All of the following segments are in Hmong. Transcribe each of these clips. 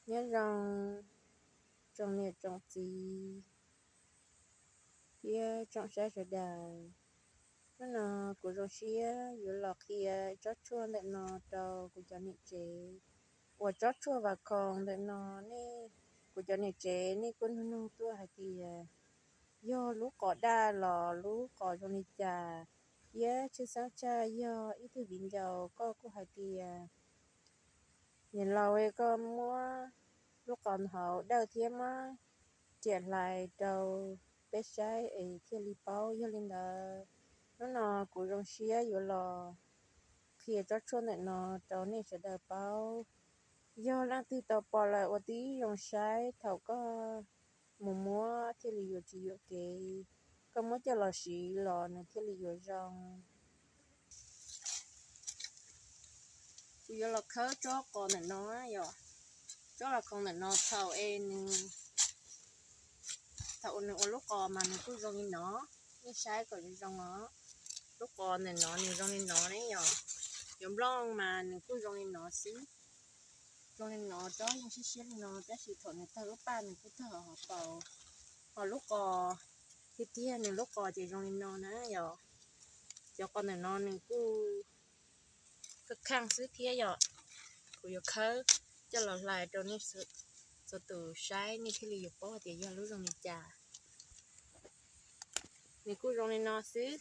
Nyob zoo tsoom niam tsoom txiv thiab tsoom saib sawv daws. Hnub no kuv zoo siab yuav los qhia tsob tshuaj ntawm no rau kuv cov niam tsev uas tsob tshuaj vas khoom ntawm no nej, kuv cov niam tsev nej kuj nug nug tuaj hais tias yog lub qos daj los lub qos zoo li cas, thiab tshwj xeeb tshaj yog ib tug viv ncaus koj kuj hais tias niam laus, koj muab lub qos hauv dawj thiab muab riam hlais rau peb saib es thiaj li paub. Yog li ntawd, hnub no kuv zoo siab yuav los qhia tsob tshuaj ntawm no rau nej sawv daws paub. Yog leej twg tau pom lawm ua tib zoo saib, thaum koj mus muab thiaj li yuav tsis yuam kev, koj muab coj los siv los nws thiaj li yuav zoo. Kuv yuav los khawb tsob qos ntawm no, yog tsob los khoom ntawm no thaum es nws, thaum uas nws ua lub qos mas nws kuj zoo li no, nej saib kom zoo os. Lub qos ntawm no nws zoo li no ne yog, cov nplooj mas nws kuj zoo li no xwb, zoo li no, tsob yeej siab siab li no, tab sis thaum nws tawg lub paj nws kuj tawg hauv paus. Ho lub qos tiag tiag nws lub qos ces zoo li no na yog, cov qos ntawm no nws kuj kheej kheej xwb thiab yog, kuv yuav khawb coj los hlais rau nej txhua tus saib nej thiaj li yuav paub tias yog lub zoo li cas. Nws kuj zoo li no xwb.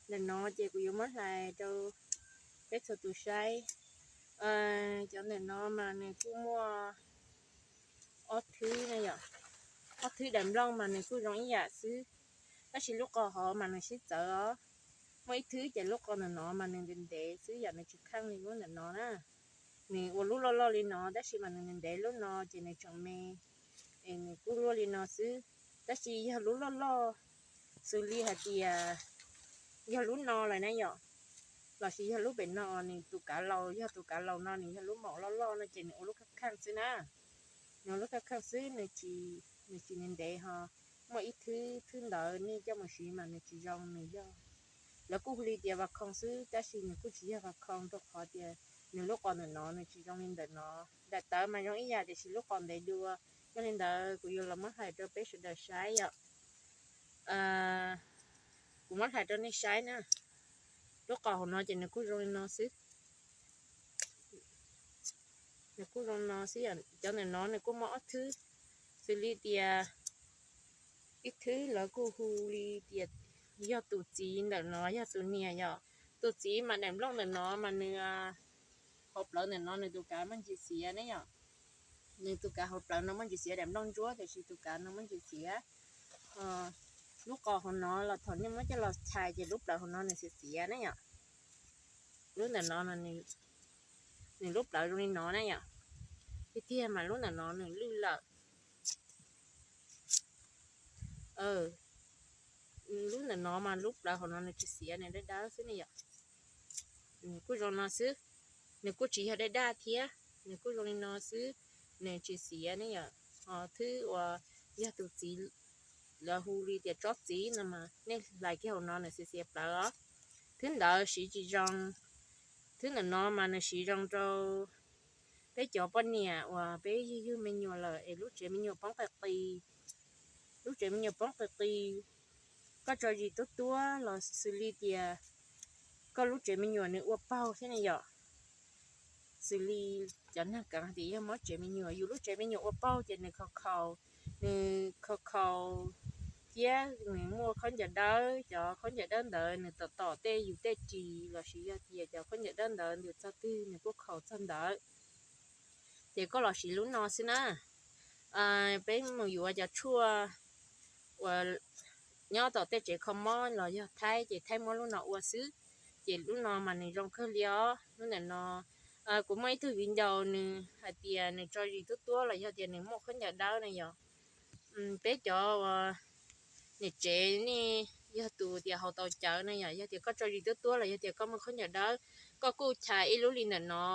Ntawm no ces kuv yuav muab hlais rau peb txhua tus saib. Cov ntawm no mas nws kuj muaj ob thwb na yom, ob thwb daim nplooj mas nws kuj zoo ib yam xwb, tab sis lub qos hauv mas nws sib txawv os. Muaj ib thwb ces lub qos ntawm no mas nws ntev ntev xwb yom, nws tsis kheej li lub ntawm no na. Nws ua lub loj loj li no tab sis mas nws ntev ntev lub no ces nws tseem me, es nws kuj luaj li no xwb. Tab sis yog lub loj loj xws li hais tias yog lub no lawm na yom, los sis yog lub pem no, nws tus kav laus, yog tus kav laus no nws yog lub maum loj loj no ces nws ua lub kheej kheej xwb na. Nws ua lub kheej kheej xwb, nws tsis ntev ntev ho. Muaj ib thwb, thwb ntawd nej coj mus siv mas nws tsis zoo, nws yog, lawv kuj hu li tias vas khoom xwb tab sis nws kuj tsis yog vas khoom rau qhov tias nws lub qos ntawm no nws tsis zoo li ntawm no. Daim tawv mas zoo ib yam tiam sis lub qos ntev dua. Yog li ntawd kuv yuav los muab hlais rau peb sawv daws saib yom. Kuv muab hlais rau nej saib na. Lub qos hauv no ces nws kuj zoo li no xwb. Nws kuj zoo no xwb, cov ntawm no nws kuj muaj ob thwb, xws li tias ib thwb lawv kuj hu li tias yog tus txiv, ntawm no yog tus niam yom. Tus txiv mas daim nplooj ntawm no mas nws hauv plawv ntawm no nws tus kav muaj ntsis xiav ne yom. Nws tus kav hauv plawv no muaj ntsis xiav, daim nplooj ntsuab tiam sis tus kav no muaj ntsis xiav. Lub qos hauv no los thaum nej muab coj los chais ces lub plawv hauv no nws xiav xiav ne yom. Lub ntawm no, nws lub plawv zoo li no na yom. Tiag tiag mas lub ntawm no nws lwj lawm. Lub ntawm no mas lub plawv hauv no nws tsis xiav, nws dawb dawb xwb ne yom. Nws kuj zoo no xwb, nws kuj tsis yog daj daj thiab, nws kuj zoo li no xwb, nws tsis xiav ne yom. Ho thwb uas yog tus txiv, lawv hu li tias tsob txiv no mas nej hlais kiag hauv no nws xiav xiav plawv os. Thwb ntawd siv tsis zoo. Thwb ntawm no mas nws siv zoo rau peb cov poj niam uas peb yug yug me nyuam lawm es lub tsev me nyuam poob qis qis, lub tsev me nyuam poob qis qis, koj tso zis tuab tuab los xws li tias koj lub tsev me nyuam nws ua paug thiab ne yom. Xws li cov neeg kheev tias yog mob tsev me nyuam, yus lub tsev me nyuam ua paug ces nws khaus khaus, nws khaus khaus thiab nws muaj khaub ncaws dawb, cov khaub ncaws dawb ntawd nws tom tom tej yus tej ris los sis yog tias cov khaub ncaws dawb ntawd ntws txog twg nws kuj khaus txog ntawd. Ces koj los siv lub no xwb na. Peb mus yuav cov tshuaj uas nyob tom tej tsev kho mob los yog Thaib ces Thaib muab lub no ua xwb. Ces lub no mas nws zoo kawg li os. Lub ntawm no kuv muaj ib tug viv ncaus nws hais tias nws tso zis tuab tuab los yog tias nws muaj khaub ncaws dawb na yom. Peb cov uas niam tsev nej yog tus tias haus tau cawv na yom, yog tias koj tso zis tuab tuab los yog tias koj muaj khaub ncaws dawb, koj kuj chais ib lub li ntawm no,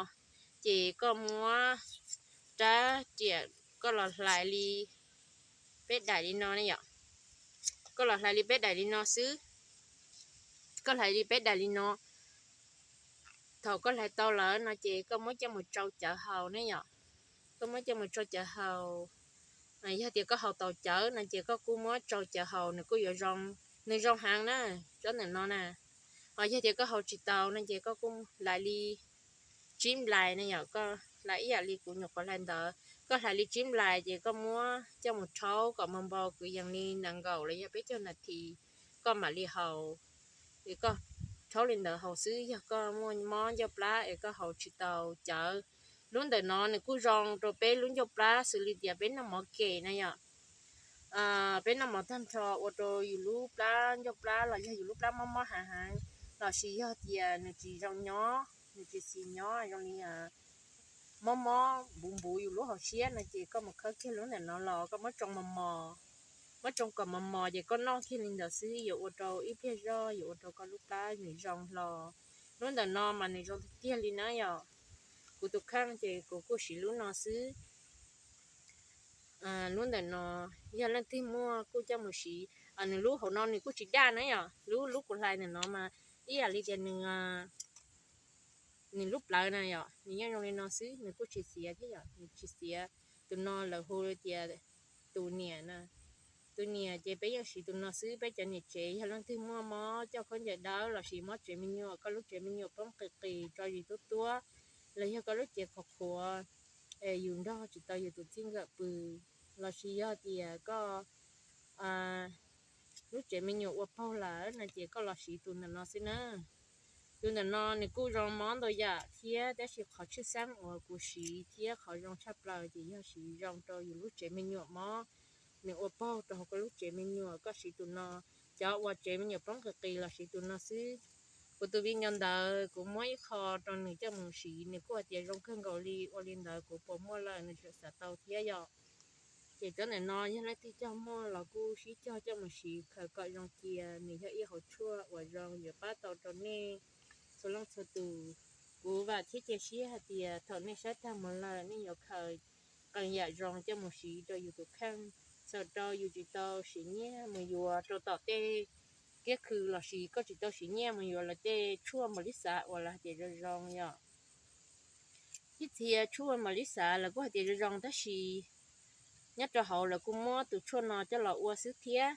ces koj muab rab riam koj los hlais li peb daim li no ne yom. Koj los hlais li peb daim li no xwb. Koj hlais li peb daim li no. thaum koj hlais tau lawm no ces koj muab coj mus tsau cawv haus ne yom. Koj muab coj mus tsau cawv haus, yog tias koj haus tau cawv no ces koj kuj muab tsau cawv haus, nws kuj yuav zoo, nws zoo heev na, tsob ntawm no na. Ho yog tias koj haus tsis tau no ces koj kuj hlais li tsib nplais ne yom, koj hlais ib yam li kuv nyuam qhuav hlais ntawd, koj hlais li tsib nplais ces koj muab coj mus rhaub kom npau npau kwv yees li nees nkaum los yog peb caug nas this, koj mam li haus. Es koj rhaub li ntawd haus xwb, yog koj muaj mob ncauj plab es koj haus tsis tau cawv. Lub ntawm no nws kuj zoo rau peb lub ncauj plab xws li tias peb noj mov kem na yom. Peb noj mov tag nrho ua rau yus lub plab ncauj plab los yog yus lub plab mob mob hav heev, los sis yog tias nws tsis zoo nyob, nws tsis xis nyob zoo li mob mob npuv npuv yus lub hauv siab no ces koj mus khawb kiag lub ntawm no los koj muab tsoo mos mos, muab tsoo kom mos mos ces koj noj kiag li ntawd xwb yuav ua rau ib pliag zog yuav ua rau koj lub plab nws zoo hlo. Lub ntawm no mas nws zoo tiag tiag li na yom. Kuv tus kheej ces kuv kuj siv lub no xwb. Lub ntawm no yog leej twg muaj kuj coj mus siv. Nws lub hauv no nws kuj tsis daj na yom, lub lub kuv hlais ntawm no mas ib yam li tias nws nws lub plawv na yom, nws yeej zoo li no xwb, nws kuj tsis xiav thiab yom, nws tsis xiav. Tus no lawv hu tias tus niam na. Tus niam ces peb yeej siv tus no xwb, peb cov niam tsev yog leej twg muaj mob coj khaub ncaws dawb los sis mob tsev me nyuam, koj lub tsev me nyuam poob qis qis tso zis tuab tuab, los yog koj lub cev qhuav qhuav, yus nrog tsis tau yus tus txij nkawm pw, los sis yog tias koj lub tsev me nyuam ua paug lawm no ces koj los siv tus ntawm no xwb na. Tus ntawm no nws kuj zoo mob ntau yam thiab, tab sis qhov tshwj xeeb uas kuv siv thiab qhov zoo tshaj plaws ces yog siv zoo rau yus lub tsev me nyuam mob, nws ua paug rau hauv koj lub tsev me nyuam, koj siv tus no. Cov uas tsev me nyuam poob qis qis los siv tus no xwb. Kuv tus viv ncaus ntawd kuv muab ib qho rau nws coj mus siv, nws kuj hais tias zoo kawg nkaus li, ua li ntawd kuv puas muaj lawm nws tseem xav tau thiab yom. Ces tsob ntawm no yog leej twg cog muaj los kuj sib cog coj mus siv khaws kom zoo cia, nws yog ib hauv tshuaj uas zoo yuav pab tau rau nej txhua leej txhua tus. Kuv vam thiab cia siab hais tias thaum nej saib tag mus lawm nej yuav khaws qee yam zoo coj mus siv rau yus tus kheej, txhawm rau yus tsis tau siv nyiaj mus yuav rau tom tej kiab khw los sis koj tsis tau siv nyiaj mus yuav lawv tej tshuaj mos lis xav uas lawv hais tias zoo zoo yom. Ib txhia tshuaj mos lis xav lawv kuj hais tias zoo zoo tab sis nyob rau hauv lawv kuj muab tus tshuaj no coj los ua xwb thiab.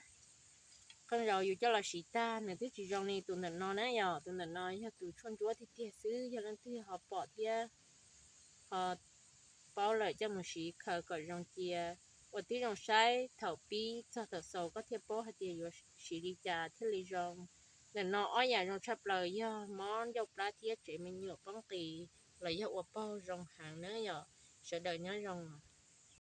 Qee zaus yus coj los siv tag nws twb tsis zoo li tus ntawm no na yom. Tus ntawm no yog tus tshuaj ntsuab tiag tiag xwb, yog leej twg ho pom thiab ho paub lawm coj mus siv khaws kom zoo cia, ua tib zoo saib thaum pib txog thaum xaus koj thiaj paub hais tias yuav siv li cas thiaj li zoo. Ntawm no ob yam zoo tshaj plaws yog mob ncauj plab thiab tsev me nyuam poob qis los yog ua paug zoo heev na yom. Sawv daws nyob zoo.